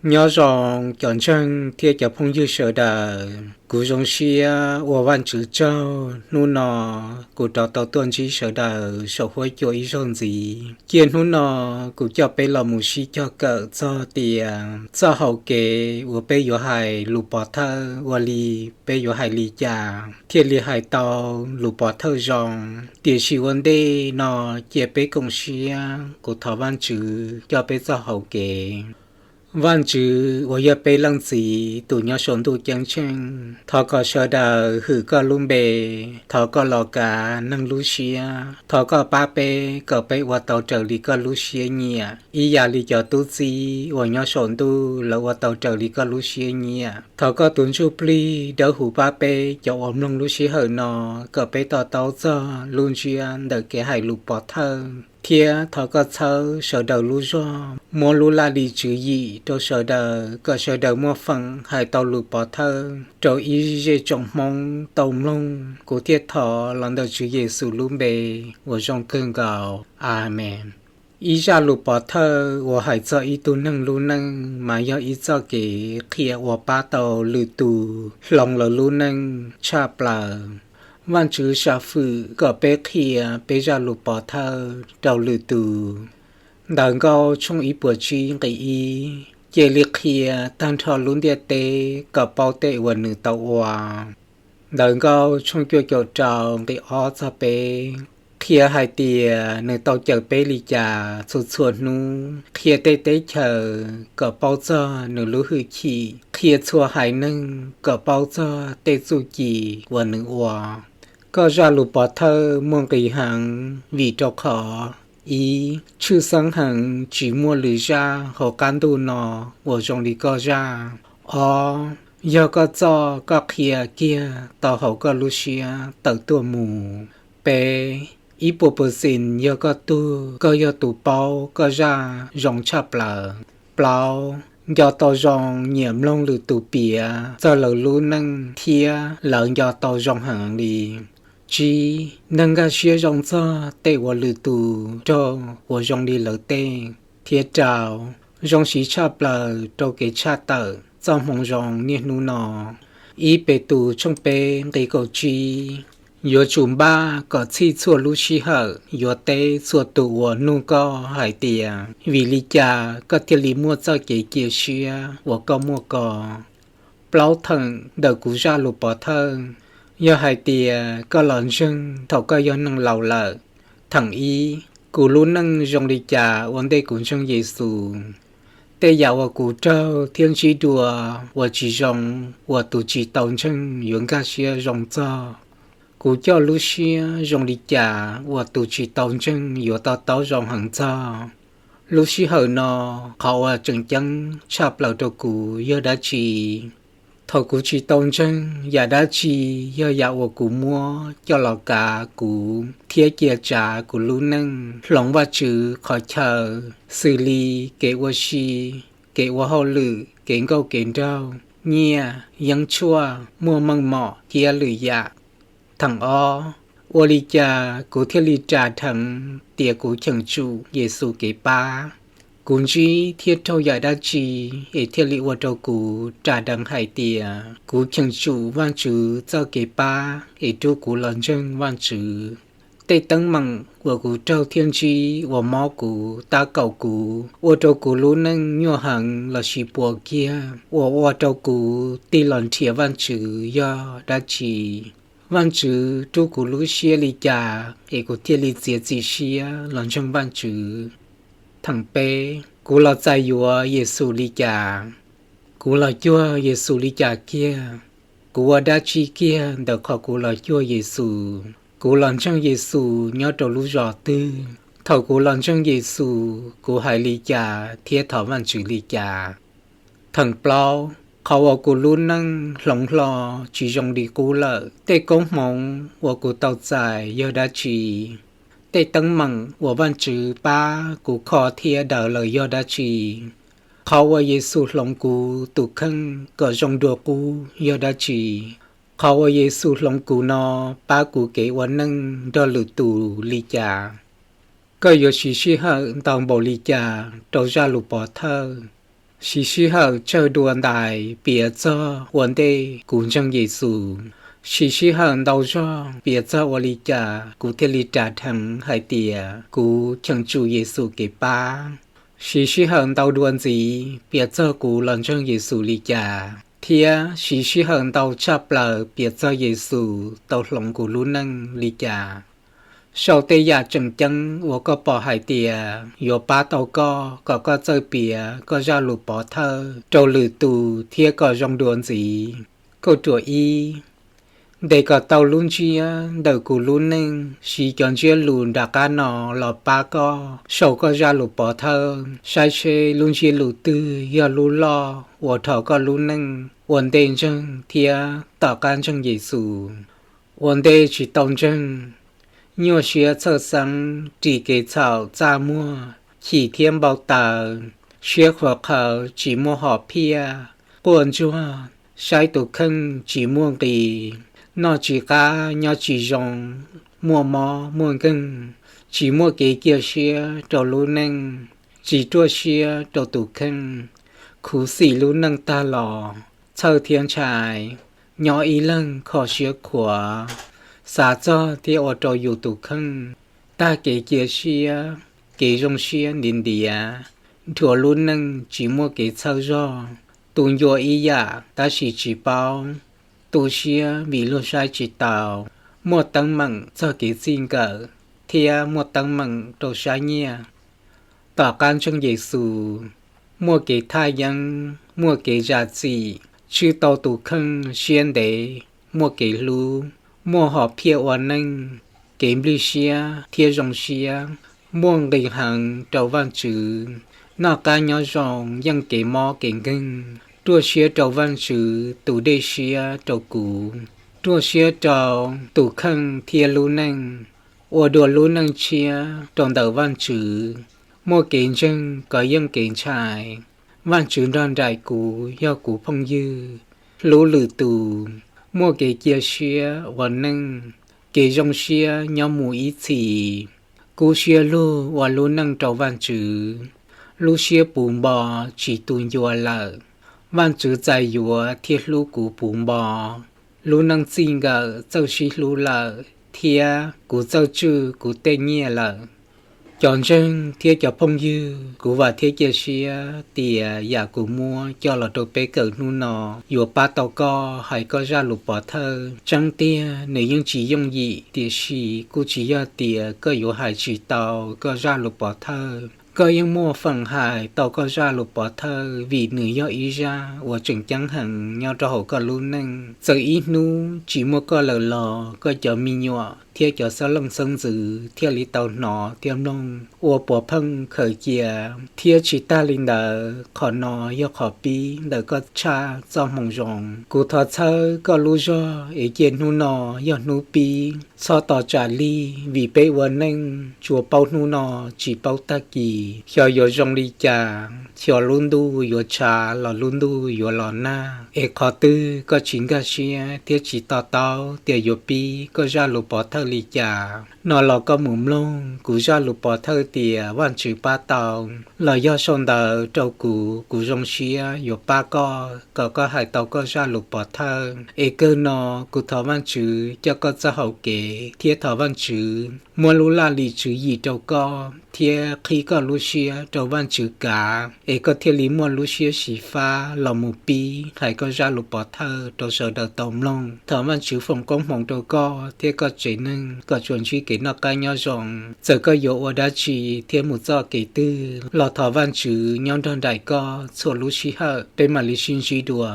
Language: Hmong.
Nyob zoo cov ntseeg thiab cov phooj ywg sawv daws, kuv zoo siab ua Vajtswv tsaug hnub no kuv rov tau tuaj ntsib sawv daws saum huab cua ib zaug ntxiv. Cia hnub no kuv coj peb los mus sib cog kawm txog tias txoj hau kev uas peb yuav hais lus pov thawj ua li, peb yuav hais li cas thiaj li hais tau lus pov thawj zoo. Tiam sis ua ntej no cia peb koom siab, kuv thov Vajtswv coj peb txoj hau kev. Vajtswv uas yog peb leej Txiv tus nyob saum ntuj ceeb tsheej, thov kom sawv daws hwm koj lub npe, thov koj los kav neeg lub siab, thov koj pab peb kom peb ua tau raws li koj lub siab nyiam ib yam li cov tub txib uas nyob saum ntuj lawv ua tau raws li koj lub siab nyiam. Thov koj tus Ntsuj Plig Dawb Huv pab peb cov uas mloog lub sij hawm no kom peb to taub txog lub ntsiab ntawm kev hais lus pov thawj, thiab thov koj txhawb sawv daws lub zog, muab lub laj lim tswv yim rau sawv daws kom sawv daws muaj feem hais tau lus pov thawj rau ib zej tsoom Hmoob tau mloog. Kuv thiaj thov los ntawm Tswv Yexus lub npe uas zoo kawg nkaus. Amees. Ib zaj lus pov thawj uas hais txog ib tug neeg lub neej mas yog ib txoj kev qhia uas pab tau lwm tus hloov lawv lub neej tshaj plaws. Vajtswv sam fwm kom peb qhia peb zaj lus pov thawj rau lwm tus. Ntawv Nkauj tshooj ib puas tsib nqe ib, cia li qhia tag nrho lub ntiaj teb kom paub tej uas nws tau ua. Ntawv Nkauj tshooj cuaj caum rau nqe ob txog peb qhia hais tias nws tau cawm peb li cas txhua txhua hnub, qhia tej teb chaws kom paub txog nws lub hwj chim, qhia txhua haiv neeg kom paub txog tej txuj ci uas nws ua. Koj zaj lus pov thawj muaj nqis heev vim rau qhov, ib, tshwj xeeb heev tsis muaj lwm zaj hauv qab ntuj no uas zoo li koj zaj. Ob, yog koj txoj koj qhia kiag tau hauv koj lub siab tawm tuaj mus. Peb, ib puas percent yog koj tug, koj yog tus paub koj zaj zoo tshaj plaws. Plaub, nco tau zoo nyiam mloog lwm tus piav txog lawv lub neej thiab lawv nco tau zoo heev li. Tsib, neeg nkag siab zoo txog tej uas lwm tus raug uas zoo li lawv tej. Thiab rau, zoo siv tshaj plaws rau kev tshaj tawm txoj hmoov zoo niaj hnub no. Ib Petus tshooj peb nqe kaum tsib, yuav tsum npaj kom txhij txhua lub sij hawm yuav teb txhua tus uas nug koj hais tias vim li cas koj thiaj li muaj txoj kev cia siab uas koj muaj ko. Plaub theem ntawm kuv zaj lus pov thawj yog hais tias koj los ntseeg thaum koj yog neeg laus lawm. Theem ib, kuv lub neej zoo li cas ua ntej kuv ntseeg Yexus? Tej yam uas kuv raug thiab ntsib dua uas tsis zoo uas tus tsis tau ntseeg yuav nkag siab zoo txog? Kuv coj lub siab zoo li cas uas tus tsis tau ntseeg yuav to taub zoo heev txog? Lub sij hawm no, qhov uas tseem ceeb tshaj plaws rau kuv yog dab tsi? Thaum kuv tsis tau ntseeg, yam dab tsi yog yam uas kuv muab coj los kav kuv thiab cia tsav kuv lub neej hloov Vajtswv qhov chaw, xws li kev ua si, kev ua hauj lwm, kev nkauj kev nraug, nyiaj, yeeb tshuaj, muaj meej mom thiab lwm yam? Theem ob, ua li cas kuv thiaj li ras dheev tias kuv cheem tsum Yexus kev pab? Kuv ntsib thiab raug yam dab tsi es thiaj li ua rau kuv ras dheev hais tias kuv cheem tsum Vajtswv txoj kev pab es rub kuv los ntseeg Vajtswv? Tej teeb meem uas kuv raug thiab ntsib uas mob kuv, tab kaum kuv, ua rau kuv lub neej nyuaj heev lossis puas kiag uas ua rau kuv tig los nrhiav Vajtswv yog dab tsi? Vajtswv rub kuv lub siab li cas es kuv thiaj li txiav txim siab los ntseeg Vajtswv? Theem peb, kuv los txais yuav Yexus li cas? Kuv los cuag Yexus li cas kiag? Kuv ua dab tsi kiag ntawm qhov kuv los cuag Yexus? Kuv los ntseeg Yexus nyob rau lub zos twg? Thaum kuv los ntseeg Yexus, kuv hais li cas thiab thov Vajtswv li cas? Theem plaub, qhov uas kuv lub neej hloov hlo tsis zoo li qub lawm, tej koob hmoov uas kuv tau txais yog dab tsi? Tej teeb meem uas Vajtswv pab kuv kho thiab daws lawm yog dab tsi? Qhov uas Yexus hloov kuv tus kheej kom zoo dua qub yog dab tsi? Qhov uas Yexus hloov kuv no pab kuv kev ua neej nrog lwm tus li cas? Koj yuav siv sij hawm ntau npaum li cas rau zaj lus pov thawj? Siv sij hawm tsawg dua ntais piav txog ua ntej kuv ntseeg Yexus? Siv sij hawm ntau zog piav txog ua li cas kuv thiaj li ras dheev hais tias kuv cheem tsum Yexus kev pab? Siv sij hawm ntau dua ntxiv piav txog kuv los ntseeg Yexus li cas? Thiab siv sij hawm ntau tshaj plaws piav txog Yexus tau hloov kuv lub neej li cas? Sau tej yam tseem ceeb uas koj pom hais tias yuav pab tau koj kom koj txawj piav koj zaj lus pov thawj rau lwm tus thiab kom zoo dua ntxiv. Kauj ruam ib: Ntes kom tau lub ntsiab ntawm kuv lub neej, siv cov ntsiab lus nram qab no los pab koj sau koj zaj lus pov thawj. Saib seb lub ntsiab lus twg yog lub loj uas dhos koj lub neej ua ntej ntseeg thiab tom qab ntseeg Yexus. Ua ntej tsis tau ntseeg: nyuaj siab txhawj xeeb, ris kev txhaum txaj muag, chim thiab npau taws, siab qhuav qhawv, tsis muaj hom phiaj, quaj ntsuag, saib tus kheej tsis muaj nqis, noj tsis qab nyob tsis zoo, muaj mob muaj nkeeg, tsis muaj kev cia siab rau lub neej, tsis ruaj siab rau tus kheej, khuv xim lub neej tag los, txhawj thiab ntshai, nyob ib leeg kho siab khuav, xav txog thiab ua rau yus tus kheej tag kev cia siab, kev zoo siab ntiav ntiav, nrhuav lub neej tsis muaj kev txhawb zog, tu ncua ib yam tab sis tsis paub, tu siab vim luag saib tsis taus, muaj teeb meem txog kev txij nkawm, thiab muaj teeb meem rau sab nyiaj. Tom qab ntseeg Yexus, muaj kev thaj yeeb, muaj kev zam txim, tswj tau tus kheej siab ntev, muaj kev hlub, muaj hom phiaj ua neej, kev nplij siab thiab zoo siab, muaj nqis heev rau Vajtswv, noj qab nyob zoo, yeej kev mob kev nkeeg, ruaj siab rau Vajtswv, tus dej siab rau kuv, ruaj siab rau tus kheej thiab lub neej, ua dua lub neej tshiab rau ntawm Vajtswv, muaj kev ntseeg kov yeej kev ntshai. Vajtswv nrog nraim kuv, yog kuv phooj ywg, hlub lwm tus, muaj kev cia siab ua neej, kev zoo siab nyob mus ib txhis, kub siab lug ua lub neej rau Vajtswv, lub siab puv npo tsis tu ncua lawm. Vajtswv txais yuav thiab hlub kuv puv npo, lub neej txij nkawm txawj sib hlub lawm, thiab kuv txawj tswj kuv tej nyiaj lawm. Cov ntseeg thiab cov phooj ywg, kuv vam thiab cia siab tias yam kuv muab coj los rau peb kawm hnub no yuav pab tau koj hais koj zaj lus pov thawj. Tseeb tiag nws yeej tsis yooj yim, tiam sis kuj tsis yog tias koj yuav hais tsis tau koj zaj lus pov thawj. Koj yeej muaj feem hais tau koj zaj lus pov thawj vim nws yog ib zaj uas tseem ceeb heev nyob rau hauv koj lub neej. Txawm ib hnub tsis muaj koj lawm los koj cov me nyuam thiab cov xeeb leej xeeb ntxwv thiaj li tau hnov thiab mloog ua puav pheej khaws cia. Thiab tsis tag li ntawd, qhov no yog qhov pib ntawm koj tshaj txoj hmoo zoo. Kuv thov txhawb koj lub zog es cia hnub no yog hnub pib, txhob tos tsam lig, vim peb ua neej tsuas paub hnub no tsis paub tag kis. Xyov yuav zoo li cas, xyov lub ntuj yuav tshav los lub ntuj yuav los nag, es qhov twg koj tsis nkag siab thiab tsis to taub tias yuav pib koj zaj lus pov thawj li cas no los koj mus mloog kuv zaj lus pov thawj tias Vajtswv pab tau, los yog sau ntawv rau kuv, kuv zoo siab yuav pab koj kom koj hais tau koj zaj lus pov thawj. Es kawg no kuv thov Vajtswv coj koj txoj hau kev thiab thov Vajtswv muab lub laj lim tswv yim rau koj thiab qhib koj lub siab rau Vajtswv kav es koj thiaj li muaj lub siab xyiv fab los mus pib hais koj zaj lus pov thawj rau sawv daws tau mloog. Thov Vajtswv foom koob hmoov rau koj thiab koj tsev neeg kom tsuas ntsib kev noj qab nyob zoo. Txawm koj yuav ua dab tsi thiab mus txoj kev twg los thov Vajtswv nyob nrog nraim koj txhua lub sij hawm. Peb mam li sib ntsib dua.